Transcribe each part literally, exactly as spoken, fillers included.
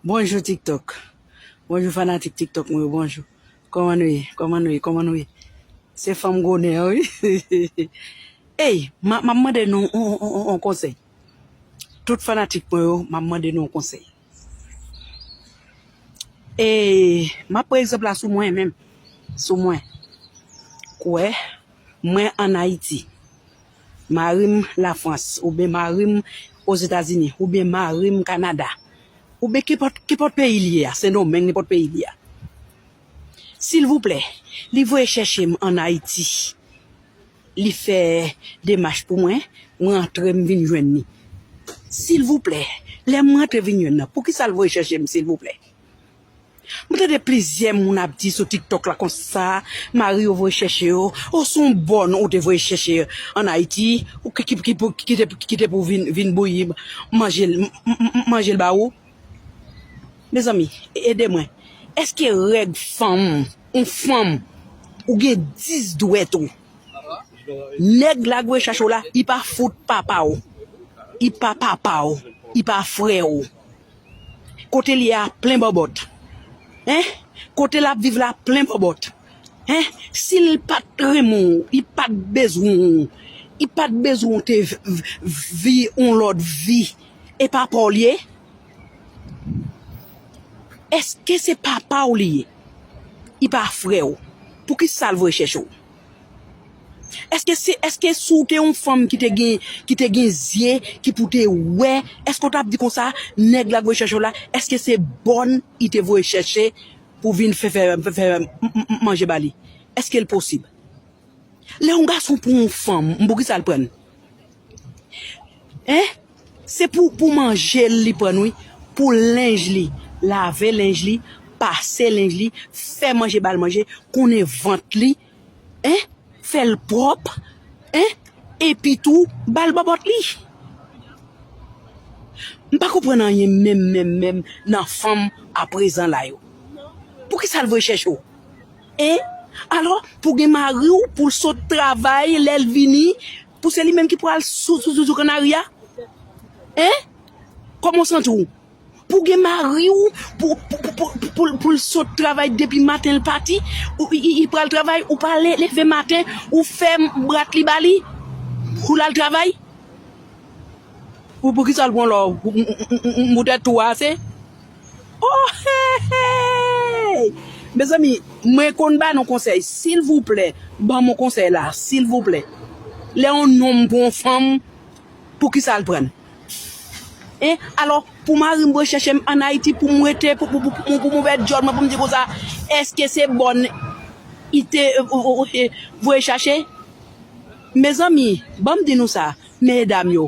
Bonjou TikTok. Bonjou fanatik TikTok mwen yo, bonjou. Kòman nou ye? Kòman nou ye? Kòman nou ye? Se fanm gwo nen an, wi. Ey, m a, m ap mande nou on, on, on, on konsèy. Tout fanatik mwen yo, m ap mande nou on konsèy. E m ap pran egzanp la sou mwen menm. Sou mwen. Kwè, mwen ann Ayiti. Mari m Lafrans, oubyen mari m Ozetazini, oubyen mari m Kanada, oubyen kenpòt, kenpòt peyi li ye a, Sendomeng, nenpòt peyi li ye a. Silvouplè, li voye chèche m ann Ayiti. Li fè demach pou mwen, mwen antre, m vin jwenn li. Silvouplè, lè m antre vin jwenn nan, poukisa l voye chèche m, silvouplè? M tande plizyè moun ap di sou TikTok la konsa, mari yo voye chèche yo, o se yon bòn ou te voye chèche ann Ayiti, ou ki, ki, ki, pou- ki te, ki te pou vin, vin bouyi manje l, m- m- m- manje l ba ou. Mezanmi, ede mwen. Èske règ fanm, yon fanm, ou gen dis dwèt ou? Nèg la k voye chache w la, li pa fout papa w. Li pa papa w. Li pa frè w. Kote l ye a plen bòbòt. Hein? Kote l ap viv la plen bòbòt. Hein? Si l pa t renmen w, li pa t bezwen w, li pa t bezwen w te v- v- vi yon lòt vi, e papa w li ye? Èske se papa w li ye? Li pa frè w. Poukisa l voye chèche w? Èske se, èske si w te yon fanm ki te gen, ki te gen zye, ki pou te wè, èske w t ap di konsa, nèg la k voye chèche w la, èske se bòn li te voye chèche pou vin fè, fè, fè, fè m- m- m- manje ba li? Èske l posib? Lè yon gason pran yon fanm, m poukisa l pran l? Hein? Se pou, pou manje l li pran l, wi. Pou lenj li, lave lenj li, pase lenj li, fè manje ba l manje, konnen vant li, hein? Fè l pwòp, hein? Epi tou, ba l bòbòt li. M pa konprann anyen menm, menm, menm nan fanm aprezan la yo. Poukisa l voye chèche w? Hein? Alò, pou gen mari w, pou l sot travay, lè l vini, pou se li menm ki pral sou, sou, sou, sou kannari a? Hein? Kòman w santi w? Pou gen mari w, pou, pou, pou, pou, pou, pou l sot travay depi maten l pati, ou, i, i, i pral travay, ou pa le- leve maten, ou fè brat li ba li, pou l al travay? Ou poukisa l pran lò? Ou, ou, ou, ou, ou, ou tèt tou ase? Oh, hey, hey! Mezanmi, mwen konn ba nou konsèy, silvouplè, ban m yon konsèy la, silvouplè. Lè yon nonm pran yon fanm, poukisa l pran l? Hein? Alò, pou mari m voye chèche m ann Ayiti, pou m rete, pou, pou, pou, pou, pou m ouvè djòl mwen, pou m di konsa, èske se bòn li te, euh, euh, euh, voye chache? Mezanmi, ban m di nou sa, medam yo,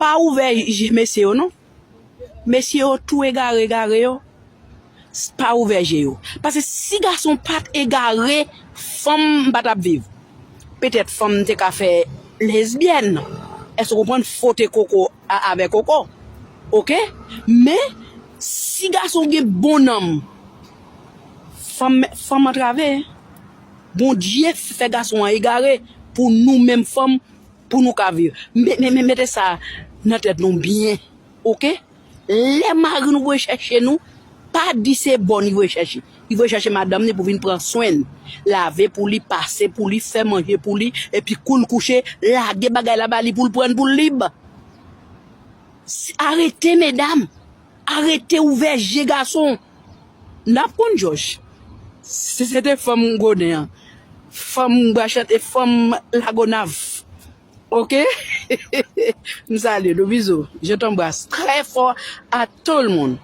pa ouvè je mesye yo non. Mesye yo tou egare, egare yo. S- Pa ouvè je yo. Paske si gason pa t egare, fanm m pa t ap viv. Petèt fanm te ka fè lesbyèn. Èske w konprann? Fwote koko a- avè koko. Oke? Men, si gason gen bon nanm, fanm, fanm antrave. Bondye fè gason an egare pou nou menm fanm, pou nou ka viv. Men, men, men, mete sa nan tèt nou byen. Oke? Lè mari nou voye chèche nou, pa di se bòn li voye chèche. Li voye chèche madanm li pou vin pran swen l. Lave pou li, pase pou li, fè manje pou li, epi kou l kouche, lage bagay la ba li pou l pran pou l lib. S- Arete, medam. Arete ouvè je gason. N ap konn jòj. Se, se te fanm gwo nen an. Fanm bwa chante, fanm Lagonav. Oke? M salye nou, bizou. Je t'embrasse très fort à tout le monde.